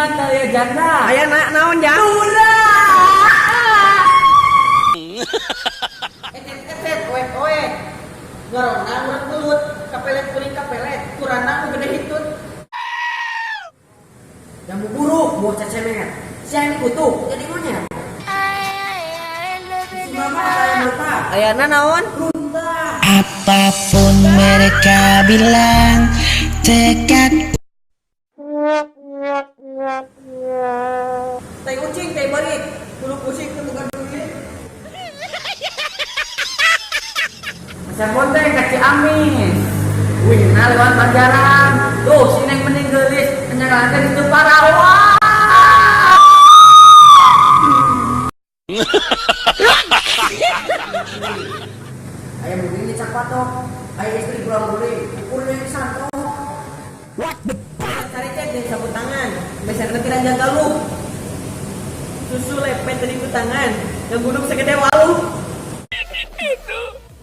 mah teu aya janda. Aya naon jang? Ecet-ecet oe-oe. Ngorona urang belut, kapelet kuring kapelet, kurana nu gede hitut. Jambu buruk, buah cecemet. Si yang dikutuk jadi monyet. Si mama aya mata. Ayana naon? Runtah. Apapun mereka bilang, tekad Tai ucing, tai beurit, bulu pusing teu boga duit. Meser bonteng ka Ciamis. Wihna lewat Banjaran. Tuh si Neng mending geulis, kenyangan teh di parawan. Aya mobil dicak patok. Aya istri pulang guling, ukurnya disantok. Cari cek jeung sapu tangan, meserna ti Raja Galuh. Susu lepet dari ku tangan, ngaguduk segede waluh.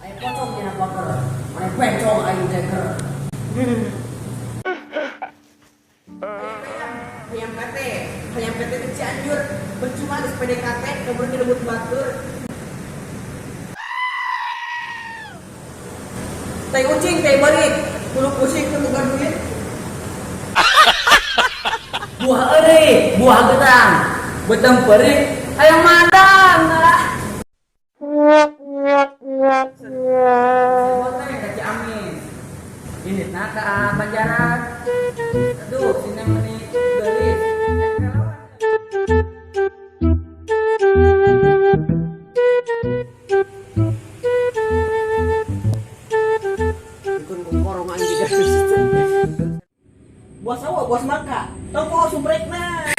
Aya pocong dina pager. Mane bencong aing jeger. Hayam PT, hayam PT di Cianjur, percuma geus PDKT, keburu direbut batur. Tai ucing, tai beurit, bulu pusing teu boga duit. Buah eureui, buah gedang. Beuteung peurik, hayang madang. Meser bonteng ka Ciamis. Inditna ka Banjaran. Aduh, si Neng meni geulis. Ikun korong aing juga. Buah sawo, buah semangka, toko sumbrekna.